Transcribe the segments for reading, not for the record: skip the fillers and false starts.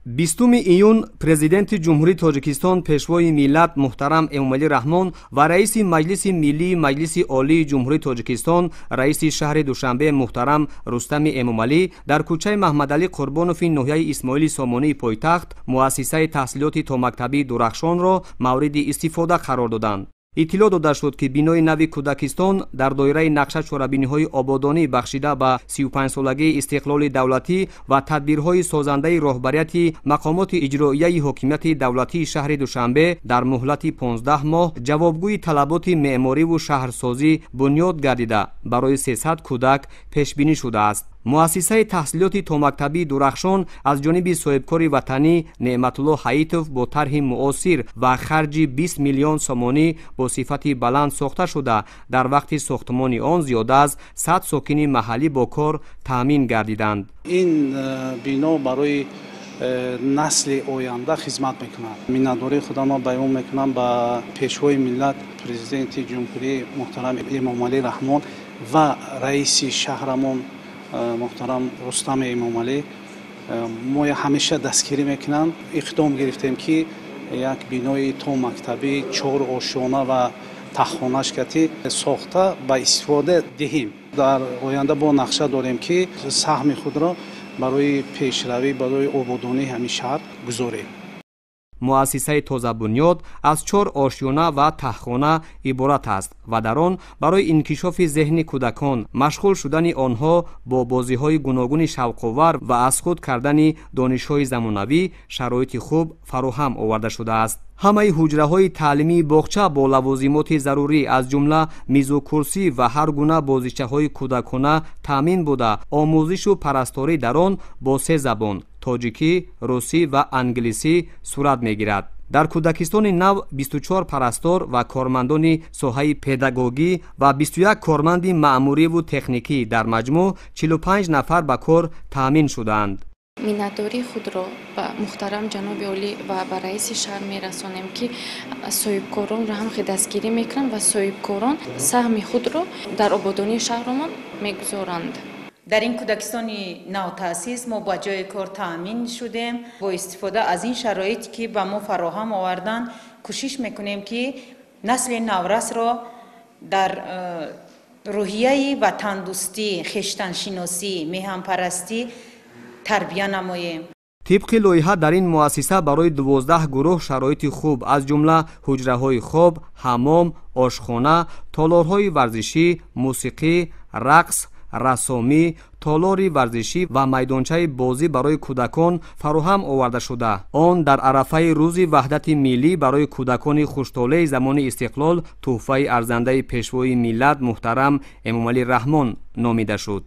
20 июн Президенти Ҷумҳурии Тоҷикистон, Пешвои миллат муҳтарам Эмомалӣ Раҳмон ва Раиси Маҷлиси Миллии Маҷлиси Олии Ҷумҳурии Тоҷикистон, Раиси шаҳри Душанбе муҳтарам Рустами Эмомалӣ дар кӯчаи Маҳмадалӣ Қурбонови ноҳияи Исмоили Сомонии пойтахт муассисаи таҳсилоти томактабии Дурахшонро мавриди истифода қарор доданд. Иттилоъ дода шуд, ки бинои нави кӯдакистон дар доираи нақша чорабиниҳои ободонӣ бахшида ба 35-солагии истиқлоли давлатӣ ва тадбирҳои созандаи роҳбарияти мақомоти иҷроияи ҳокимияти давлатии шаҳри Душанбе дар муҳлати 15 моҳ ҷавобгӯи талаботи меъмориву шаҳрсозӣ бунёд гардида, барои 300 кӯдак пешбинӣ шудааст. Муассисаи таҳсилоти томактабии Дурахшон аз ҷониби соҳибкори ватанӣ Неъматулло Ҳаитов бо тарҳи муосир ва харҷи 20 миллион сомонӣ бо сифати баланд сохта шуда, дар вақти сохтмони он зиёда аз 100 сокини маҳаллӣ бо кор таъмин гардиданд. Ин бино барои насли оянда хизмат мекунад. Миннатдории худамро баён мекунам ба Пешвои миллат, Президенти Ҷумҳурӣ муҳтарам Эмомалӣ Раҳмон ва раиси шаҳрамон муҳтарам Рустам Эмомалӣ. Мо ҳамеша дастгирӣ мекунанд. Иқдом гирифтем, ки як бинои томактабӣ чор ошёна ва таххонашкатӣ сохта ба истифода диҳем. Дар оянда бо нақша дорем, ки саҳми худро барои пешравӣ, барои ободонии ҳамин шаҳр гузорем. Муассисаи тозабунёд аз чор ошёна ва таҳхона иборат аст ва дар он барои инкишофи зеҳни кӯдакон, машғул шудани онҳо бо бозиҳои гуногуни шавқовар ва аз худ кардани донишҳои замонавӣ шароити хуб фароҳам оварда шудааст. Ҳамаи ҳуҷраҳои таълимии боғча бо лавозимоти зарурӣ, аз ҷумла мизу курсӣ ва ҳар гуна бозичаҳои кӯдакона таъмин буда, омӯзишу парасторӣ дар он бо се забон: тоҷикӣ, русӣ ва англисӣ сурат мегирад. Дар кӯдакистони нав 24 парастор ва кормандони соҳаи педагогӣ ва 21 корманди маъмуриву техникӣ, дар маҷмӯъ 45 нафар ба кор таъмин шудаанд. Миннатдории худро ба муҳтарам ҷаноби олӣ ва ба раиси шаҳр мерасонем, ки соҳибкоронро ҳам дастгирӣ мекунанд ва соҳибкорон саҳми худро дар ободонии шаҳрамон мегузоранд. Дар ин кӯдакистони навтаъсис мо ба ҷои кор таъмин шудем. Бо истифода аз ин шароит, ки ба мо фароҳам оварданд, кӯшиш мекунем, ки насли наврасро дар рӯҳияи ватандӯстӣ, хештаншиносӣ, меҳанпарастӣ тарбия намоем. Тибқи лоиҳа, дар ин муассиса барои 12 гурӯҳ шароити хуб, аз ҷумла ҳуҷраҳои хоб, ҳаммом, ошхона, толорҳои варзишӣ, мусиқӣ, рақс, рассомӣ, толори варзишӣ ва майдончаи бозӣ барои кӯдакон фароҳам оварда шуда, он дар арафаи Рӯзи ваҳдати миллӣ барои кӯдакони хуштолеи замони истиқлол тӯҳфаи арзандаи Пешвои миллат муҳтарам Эмомалӣ Раҳмон номида шуд.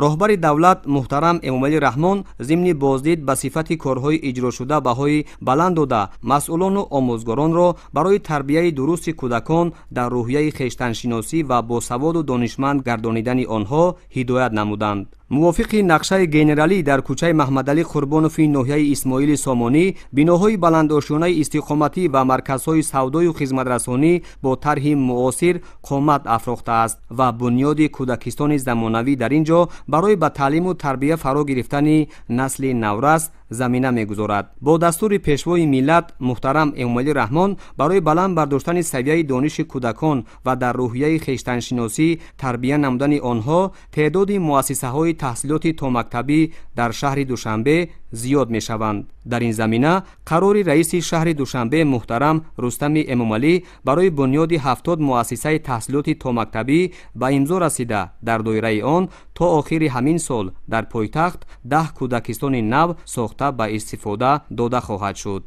Роҳбари давлат муҳтарам Эмомалӣ Раҳмон зимни боздид ба сифати корҳои иҷрошуда баҳои баланд дода, масъулону омӯзгоронро барои тарбияи дурусти кӯдакон дар рӯҳияи хештаншиносӣ ва босаводу донишманд гардонидани онҳо ҳидоят намуданд. Мувофиқи нақшаи генералӣ, дар кӯчаи Маҳмадалӣ Қурбонови ноҳияи Исмоили Сомонӣ биноҳои баландошёнаи истиқоматӣ ва марказҳои савдою хизматрасонӣ бо тарҳи муосир қомат афрохтааст ва бунёди кӯдакистони замонавӣ дар ин ҷо барои ба таълиму тарбия фаро гирифтани насли наврас замина мегузорад. Бо дастури Пешвои миллат муҳтарам Эмомалӣ Раҳмон барои баланд бардоштани савияи дониши кӯдакон ва дар рӯҳияи хештаншиносӣ тарбия намудани онҳо теъдоди муассисаҳои таҳсилоти томактабӣ дар шаҳри Душанбе зиёд мешаванд. Дар ин замина қарори раиси шаҳри Душанбе муҳтарам Рустами Эмомалӣ барои бунёди 70 муассисаи таҳсилоти томактабӣ ба имзо расида, дар доираи он то охири ҳамин сол дар пойтахт 10 кӯдакистони нав сохта ба истифода дода хоҳад шуд.